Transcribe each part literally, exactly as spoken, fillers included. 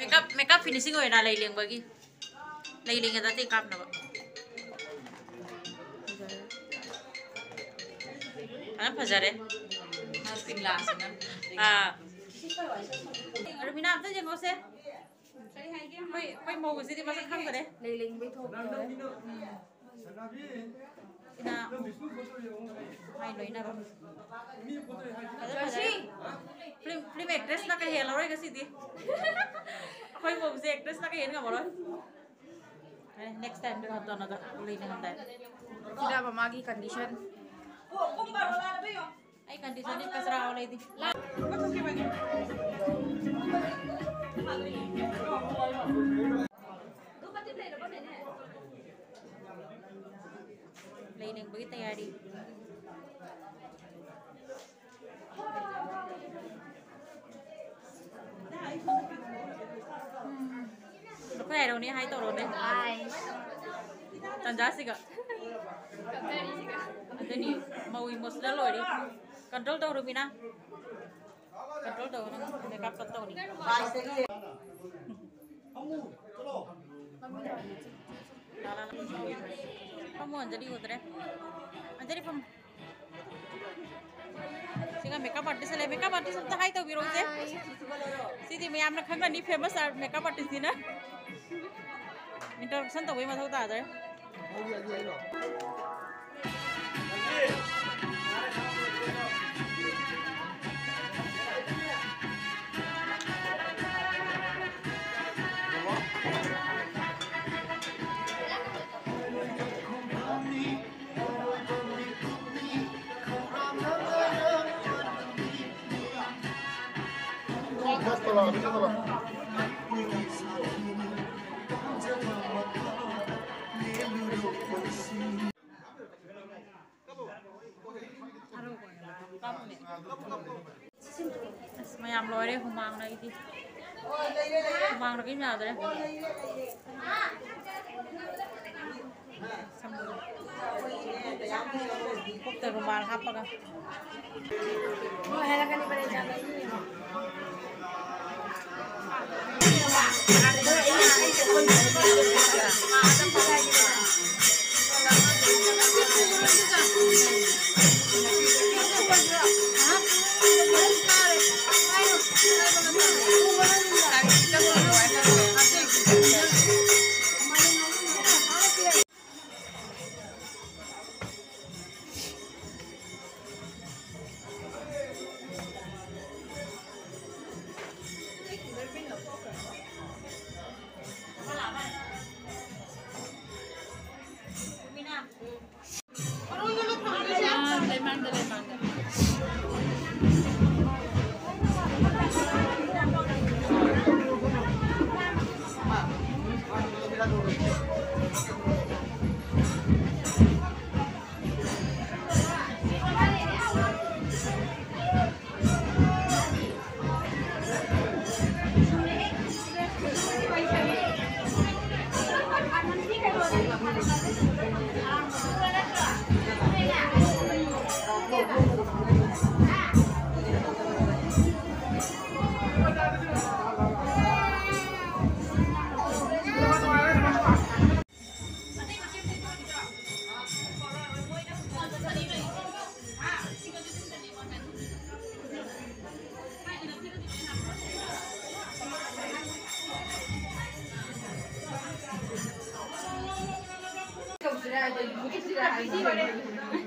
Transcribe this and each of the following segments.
Makeup, makeup finishing ꯑꯣꯏꯅ ꯂꯩ ꯂꯦꯡꯕꯒꯤ꯫ ꯂꯩ ꯂꯦꯡꯉꯦꯗ ꯑꯇꯩ ꯀꯥꯞꯅꯕ꯫ ꯐꯖꯅ ꯐꯖꯔꯦ꯫ ꯑꯥ꯫ ꯔꯨꯃꯤꯅꯥ, ꯑꯝꯇ ꯌꯦꯡꯉꯣꯁꯦ꯫ ꯑꯩꯈꯣꯏ, ꯑꯩꯈꯣꯏ ꯃꯧꯁꯤꯗꯤ ꯃꯁꯛ ꯈꯪꯗꯔꯦ꯫ ꯂꯩ ꯂꯦꯡꯕꯩ ꯊꯣꯛꯇ꯭ꯔꯦ꯫ ꯏꯅꯥ, ꯃꯥꯏ ꯂꯣꯏꯅꯕ꯫ ꯐꯖ ꯐꯖꯔꯦ꯫ ꯐꯤꯂꯝ, ꯐꯤꯂꯝ actressꯅ ꯀꯩ ꯍꯦꯜꯂꯔꯣꯏ ꯉꯁꯤꯗꯤ꯫ ꯑꯩꯈꯣꯏ ꯃꯧꯁꯦ actressꯅ ꯀꯩ ꯍꯦꯟ ꯉꯝꯃꯔꯣꯏ꯫ ꯑꯦ, next time ꯇꯧꯅꯗ ꯂꯩꯅꯉꯝꯗꯥꯏ꯫ ꯁꯤꯗ ꯃꯃꯥꯒꯤ condition꯫ ꯑꯩ conditionꯗꯤ ꯀꯆꯔꯥ ꯂꯩꯗꯤ꯫ ꯂꯩꯅꯤꯡꯕꯒꯤ ꯇꯌꯥꯔꯤ꯫ ꯑꯩꯈꯣꯏ ꯍꯥꯏꯔꯧꯅꯦ, hi ꯇꯧꯔꯣꯅꯦ꯫ Hi꯫ ꯇꯟꯖꯥꯁꯤꯒ꯫ ꯑꯗꯨꯅꯤ, ꯃꯧ emotional ꯑꯣꯏꯔꯤ꯫ Control ꯇꯧꯔꯨꯃꯤꯅ꯫ Control ꯇꯧꯔꯨ, makeup ꯇꯧꯔꯤ꯫ ꯐꯝꯃꯣ, ꯑꯟꯖꯂꯤ ꯎꯗ꯭ꯔꯦ꯫ ꯑꯟꯖꯂꯤ, ꯐꯝꯃꯣ꯫ ꯁꯤꯒ makeup artist ꯂꯩ꯫ Makeup artist ꯑꯝꯇ hi ꯇꯧꯕꯤꯔꯛꯎꯁꯦ꯫ Hi꯫ ꯁꯤꯗꯤ ꯃꯌꯥꯝꯅ ꯈꯪꯒꯅꯤ, famous art makeup artistꯅꯤꯅ꯫ Introduction ꯇꯧꯕꯩ ꯃꯊꯧ ꯇꯥꯗ꯭ꯔꯦ꯫ ꯑꯁ, ꯃꯌꯥꯝ ꯂꯣꯏꯔꯦ ꯍꯨꯃꯥꯡꯅ ꯑꯩꯗꯤ꯫ ꯍꯨꯃꯥꯡꯅ ꯀꯩꯝ ꯌꯥꯗ꯭ꯔꯦ꯫ ꯀꯣꯛꯇ ꯔꯨꯃꯥꯜ ꯍꯥꯞꯄꯒ꯫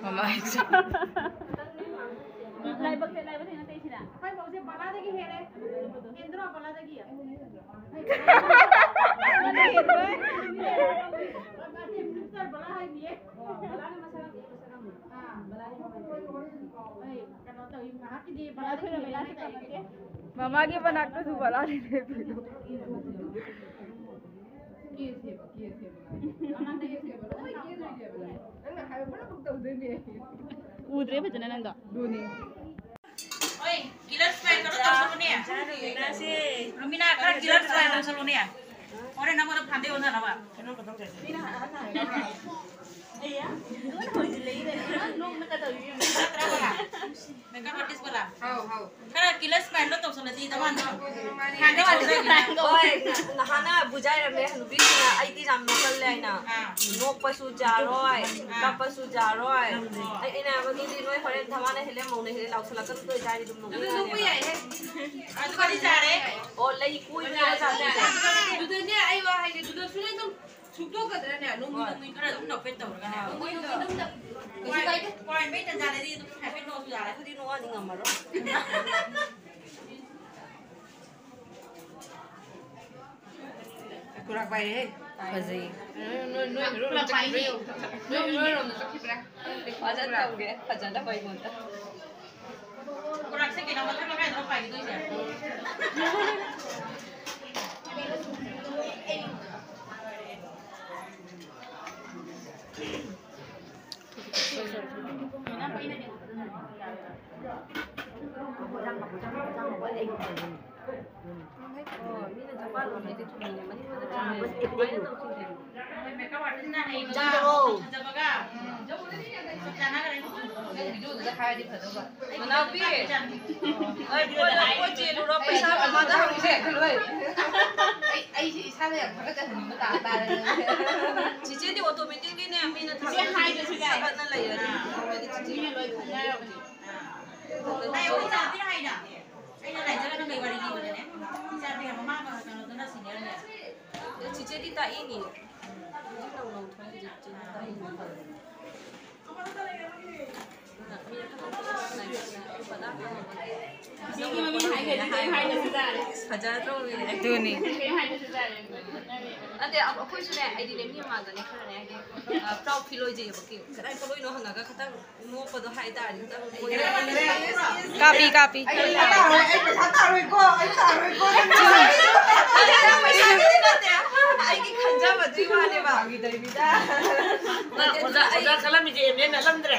ꯃꯃꯥꯏꯁꯨ꯫ ꯂꯥꯏꯕꯛꯁꯦ ꯂꯥꯏꯕꯛ ꯊꯦꯡꯅ ꯇꯩꯁꯤꯔꯥ? ꯑꯩꯈꯣꯏ ꯃꯧꯁꯦ ꯕꯂꯥꯗꯒꯤ ꯍꯦꯜꯂꯦ꯫ ꯍꯦꯟꯗ꯭ꯔꯣ ꯕꯂꯥꯗꯒꯤ? ꯕꯂꯥ ꯍꯥꯏꯅꯤꯌꯦ꯫ ꯑꯥ, ꯕꯂꯥꯒꯤ ꯃꯁꯛ ꯑꯃ, ꯃꯁꯛ ꯑꯃ꯫ ꯑꯥ, ꯕꯂꯥꯒꯤ ꯃꯁꯛ ꯑꯃ꯫ ꯍꯣꯏ, ꯀꯩꯅꯣ ꯃꯃꯥꯒꯤ ꯃꯅꯥꯛꯇꯁꯨ ꯕꯂꯥꯗꯤ ꯂꯦꯞꯄꯤꯗꯣ꯫ ꯀꯦꯁꯦꯕ, ꯀꯦꯁꯦꯕ꯫ ꯃꯃꯥꯡꯗ ꯀꯦꯁꯦꯕ꯫ ꯂꯣꯏ ꯀꯦꯗꯣꯏꯅꯦꯕ꯫ ꯅꯪꯅ ꯍꯥꯏꯕ ꯄꯨꯝꯅꯃꯛ ꯇꯧꯗꯣꯏꯅꯦ꯫ ꯎꯗ꯭ꯔꯦ ꯐꯖꯅ ꯅꯪꯗꯣ꯫ ꯑꯗꯨꯅꯦ꯫ ꯍꯣꯏ, killer smile ꯈꯔ ꯇꯧꯁꯜꯂꯨꯅꯦ꯫ ꯔꯨꯃꯤꯅꯥ, ꯈꯔ killer smile ꯇꯧꯁꯜꯂꯨꯅꯦ꯫ ꯍꯣꯔꯦꯟ ꯅꯉꯣꯟꯗ ꯐꯥꯟꯗꯩ ꯑꯣꯟꯅꯅꯕ꯫ Makeup artist ꯕꯂꯥ꯫ ꯍꯥꯎ, ꯍꯥꯎ꯫ ꯈꯔ killer smile ꯇꯧꯁꯜꯂꯗꯤ ꯅꯃꯥꯟꯗꯣ꯫ ꯍꯣꯏ, ꯅꯍꯥꯟꯅ ꯕꯨꯖꯥꯏꯔꯝꯃꯦ ꯅꯨꯄꯤꯁꯤꯡꯅ ꯑꯩꯗꯤ ꯌꯥꯝ ꯅꯣꯛꯀꯜꯂꯦ ꯍꯥꯏꯅ꯫ ꯑꯥ꯫ ꯅꯣꯛꯄꯁꯨ ꯌꯥꯔꯣꯏ, ꯑꯥ꯫ ꯀꯞꯄꯁꯨ ꯌꯥꯔꯣꯏ꯫ ꯑꯥ꯫ ꯑꯩ, ꯑꯩꯅ ꯍꯥꯏꯕ, "ꯑꯗꯨꯗꯤ ꯅꯣꯏ ꯍꯣꯔꯦꯟ ꯊꯕꯥꯅ ꯍꯦꯜꯂꯦ, ꯃꯧꯅ ꯍꯦꯜꯂꯦ ꯂꯥꯎꯁꯜꯂꯛꯀꯅꯨ, ꯑꯗꯨ ꯑꯣꯏꯇꯥꯔꯗꯤ ꯑꯗꯨꯝ ꯑꯗꯨ ꯅꯣꯛꯅꯤꯡꯉꯛꯑꯅꯦꯕ"꯫ ꯅꯣꯛꯄ ꯌꯥꯏꯍꯦ꯫ ꯑꯗꯨꯒꯗꯤ ꯌꯥꯔꯦ꯫ ꯑꯣ, ꯂꯩ ꯀꯣꯏꯕ ꯖꯥꯠꯅꯤꯁꯦ꯫ ꯑꯗꯨꯗꯅꯦ ꯑꯩ ꯋꯥ ꯍꯥꯏꯒꯦ, ꯑꯗꯨꯗꯁꯨꯅꯦ ꯑꯗꯨꯝ ꯁꯨꯛꯇꯣꯛꯀꯗ꯭ꯔꯅꯦ? ꯅꯣꯡꯃ ꯍꯣꯏ꯫ ꯅꯣꯡꯃ ꯈꯔ ꯑꯗꯨꯝ ꯅꯣꯛꯐꯦꯠ ꯇꯧꯔꯒꯅꯦ꯫ ꯑꯥ, ꯅꯣꯡꯃ ꯃꯣꯏꯗꯣ ꯅꯣꯡꯃ ꯑꯗꯨꯝ ꯇꯧ-, ꯀꯩꯁꯨ ꯀꯥꯏꯗꯦ꯫ ꯀ꯭ꯋꯥꯏ ꯃꯩ ꯇꯟꯖꯥꯗꯗꯤ ꯑꯗꯨꯝ ꯍꯥꯏꯐꯦꯠ ꯅꯣꯛꯑꯁꯨ ꯌꯥꯔꯦ꯫ ꯑꯗꯨꯗꯤ ꯅꯣꯛꯑꯗꯤ ꯉꯝꯃꯔꯣꯏ꯫ ꯈꯨꯔꯥꯛ ꯄꯥꯏꯔꯦꯍꯦ꯫ ꯐꯖꯩ꯫ ꯅꯣꯏ, ꯅꯣꯏ, ꯅꯣꯏ ꯍꯦꯔꯣ ꯂꯣꯝ ꯆꯠꯈꯤꯕ꯭ꯔꯥ ꯌꯦꯡꯉꯨ꯫ ꯅꯣꯏ ꯍꯦꯔꯣ ꯂꯣꯝꯗ ꯆꯠꯈꯤꯕ꯭ꯔꯥ? ꯐꯖꯅ ꯇꯧꯒꯦ, ꯐꯖꯅꯕ ꯑꯩꯉꯣꯟꯗ꯫ ꯈꯨꯔꯥꯛꯁꯦ ꯀꯩꯅꯣ ꯃꯊꯛ ꯂꯩꯀꯥꯏꯗꯔꯣ ꯄꯥꯏꯒꯗꯣꯏꯁꯦ? ꯃꯅꯥꯎꯄꯤ, ꯑꯩ ꯄꯣꯠ ꯂꯧ-, ꯄꯣꯠ ꯆꯦꯜꯂꯨꯔꯣ, ꯄꯩꯁꯥ ꯃꯃꯥꯗ ꯍꯪꯉꯨꯁꯦ꯫ ꯑꯩ, ꯑꯩꯁꯦ ꯏꯁꯥꯅ ꯌꯥꯝ ꯊꯥꯒꯠꯆꯍꯟꯅꯤꯡꯕ ꯇꯥ ꯇꯥꯔꯦ꯫ ꯆꯤꯆꯦꯗꯤ automatically ꯅꯦ, ꯃꯤꯅ ꯆꯤꯆꯦ ꯊꯥꯒꯠꯄꯗꯨꯗꯤ ꯍꯥꯏꯗ꯭ꯔꯁꯨ ꯌꯥꯏ꯫ ꯊꯥꯒꯠꯅ ꯂꯩꯔꯅꯤ꯫ ꯃꯤꯅ ꯂꯣꯏ ꯈꯪꯅꯔꯕꯅꯤ꯫ ꯑꯩ ꯑꯩꯈꯣꯏ ꯏꯆꯥꯅꯨꯄꯤꯅ ꯍꯥꯏꯅ꯫ ꯑꯩꯅ ꯂꯥꯏꯖꯔꯒ ꯀꯩ ꯋꯥꯔꯤ ꯂꯤꯕꯗꯅꯦ? ꯏꯆꯥꯅꯨꯄꯤꯅ ꯃꯃꯥ ꯑꯃ ꯀꯩꯅꯣꯗꯨꯅ senior ꯅꯦ꯫ ꯑꯗꯣ ꯆꯤꯆꯦꯗꯤ ꯇꯥꯛꯏꯅꯦ꯫ ꯍꯧꯖꯤꯛ ꯅꯧꯅ ꯊꯣꯛꯏꯁꯦ ꯆꯤꯆꯦꯗꯤ ꯇꯥꯛꯏꯅꯦ꯫ ꯑꯗꯨꯅ ꯃꯤ ꯑꯇꯣꯞꯄ ꯂꯥꯏꯔꯤꯛ ꯇꯝꯕ ꯃꯤꯒꯤ ꯃꯃꯤꯡ ꯍꯥꯏꯈ꯭ꯔꯗꯤ ꯀꯩꯝ ꯍꯥꯏꯗ꯭ꯔꯁꯨ ꯌꯥꯔꯦ꯫ ꯐꯖꯗ꯭ꯔꯣ ꯃꯤꯅꯦ? ꯑꯗꯨꯅꯤ꯫ ꯀꯩꯝ ꯍꯥꯏꯗ꯭ꯔꯁꯨ ꯌꯥꯔꯦ꯫ ꯅꯠꯇꯦ, ꯑꯩꯈꯣꯏꯁꯨꯅꯦ, ꯑꯩꯗꯤꯅꯦ, ꯃꯤ ꯃꯃꯥꯡꯗꯅꯦ ꯈꯔꯅꯦ, ꯍꯥꯏꯗꯤ, ꯑ, proud feel ꯑꯣꯏꯖꯩꯌꯦꯕ꯫ ꯀꯩ-, ꯀꯗꯥꯏ ꯄꯣꯠꯂꯣꯏꯅꯣ ꯍꯪꯉꯒ ꯈꯤꯇꯪ ꯅꯣꯛꯄꯗꯣ ꯍꯥꯏꯇꯥꯔꯗꯤ ꯈꯤꯇꯪ ꯑꯣꯏꯔꯦ꯫ ꯀꯥꯞꯄꯤ, ꯀꯥꯞꯄꯤ꯫ ꯑꯩ ꯄꯩꯁꯥ ꯇꯥꯔꯣꯏ, ꯑꯩ ꯄꯩꯁꯥ ꯇꯥꯔꯣꯏꯀꯣ, ꯑꯩ ꯇꯥꯔꯣꯏꯀꯣ꯫ ꯑꯗꯨ ꯌꯥꯝ ꯄꯩꯁꯥꯒꯤꯗꯤ ꯅꯠꯇꯦ꯫ ꯑꯩꯒꯤ ꯈꯟꯖꯕꯗꯨꯒꯤ ꯋꯥꯅꯦꯕ꯫ ꯐꯥꯒꯤ ꯇꯧꯔꯤꯅꯤꯗ꯫ ꯅꯠꯇꯦ, ꯑꯣꯖꯥ, ꯑꯩ ꯑꯣꯖꯥ ꯈꯜꯂꯝꯃꯤꯁꯦ ꯑꯦꯝ ꯑꯦ ꯅꯠꯂꯝꯗ꯭ꯔꯦ꯫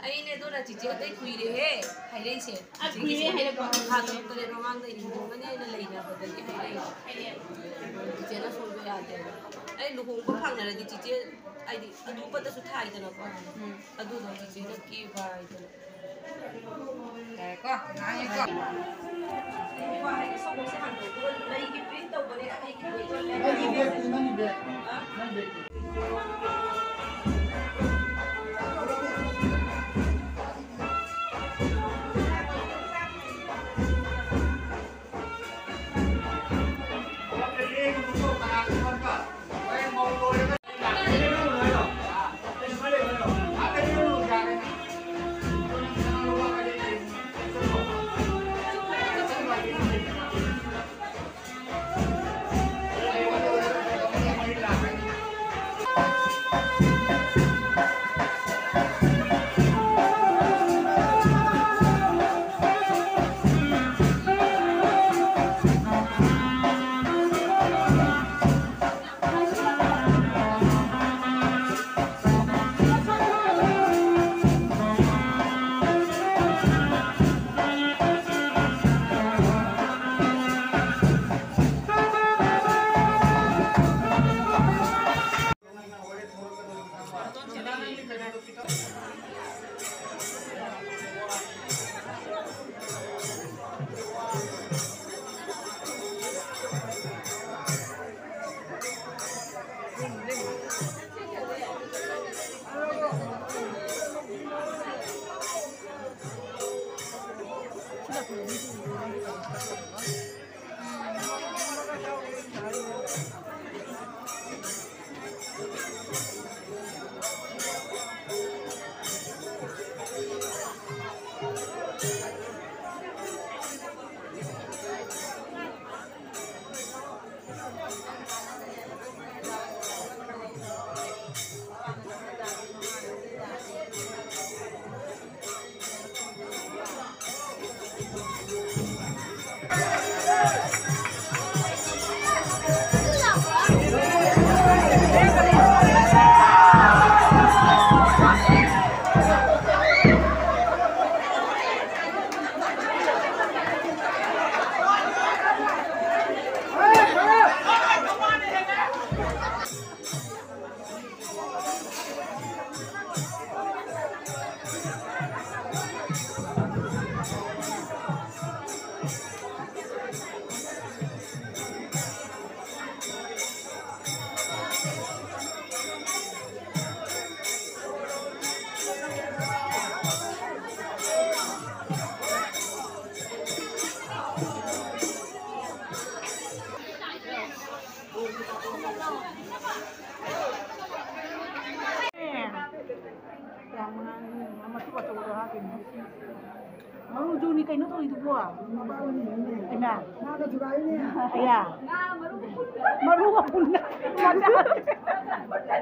ꯑꯩꯅꯦ ꯑꯗꯨꯅ ꯆꯤꯆꯦ ꯑꯇꯩ ꯀꯨꯏꯔꯦꯍꯦ ꯍꯥꯏꯔꯛꯏꯁꯦ꯫ ꯑ, ꯀꯨꯏꯔꯦ ꯍꯥꯏꯔꯛꯄ꯫ ꯊꯥ ꯇꯔꯨꯛ ꯇꯔꯦꯠ ꯃꯃꯥꯡꯗ ꯂꯨꯍꯣꯡꯒꯅꯤ ꯍꯥꯏꯅ ꯂꯩꯅꯕꯗꯒꯤ ꯍꯥꯏꯔꯛꯏ꯫ ꯆꯤꯆꯦꯅ ꯁꯣꯏꯕ ꯌꯥꯗꯦ꯫ ꯑꯩ ꯂꯨꯍꯣꯡꯕ ꯐꯪꯅꯔꯗꯤ ꯆꯤꯆꯦ, ꯍꯥꯏꯗꯤ ꯑꯗꯨ ꯄꯠꯇꯁꯨ ꯊꯥꯏꯗꯅꯀꯣ꯫ ꯎꯝ꯫ ꯑꯗꯨꯗꯣ ꯆꯤꯆꯦꯅ ꯀꯦꯕ ꯍꯥꯏꯗꯅ꯫ ꯌꯥꯔꯦꯀꯣ, ꯉꯥꯡꯉꯦꯀꯣ꯫ ꯋꯥ ꯍꯥꯏꯗꯤ ꯁꯣꯝꯕꯣꯛꯁꯦ ꯍꯥꯡꯗꯣꯛꯑꯒ ꯂꯩꯒꯤ print ꯇꯧꯕꯅꯦ, ꯑꯩꯒꯤ print ꯇꯧꯕꯅꯦ꯫ ꯅꯪꯒꯤ bag ꯇꯨ, ꯅꯪꯒꯤ bag꯫ ꯅꯪ bag ꯇꯨ꯫ ꯃꯇꯨ ꯑꯆꯧꯕꯗꯣ ꯍꯥꯞꯄꯤꯅꯦ꯫ ꯃꯔꯨꯗꯨꯅꯤ ꯀꯩꯅꯣ ꯇꯧꯔꯤꯗꯨꯕꯣ? ꯏꯃꯥ꯫ ꯑꯌꯥ꯫ ꯃꯔꯨ ꯑꯍꯨꯝꯅ ꯃꯆꯥ꯫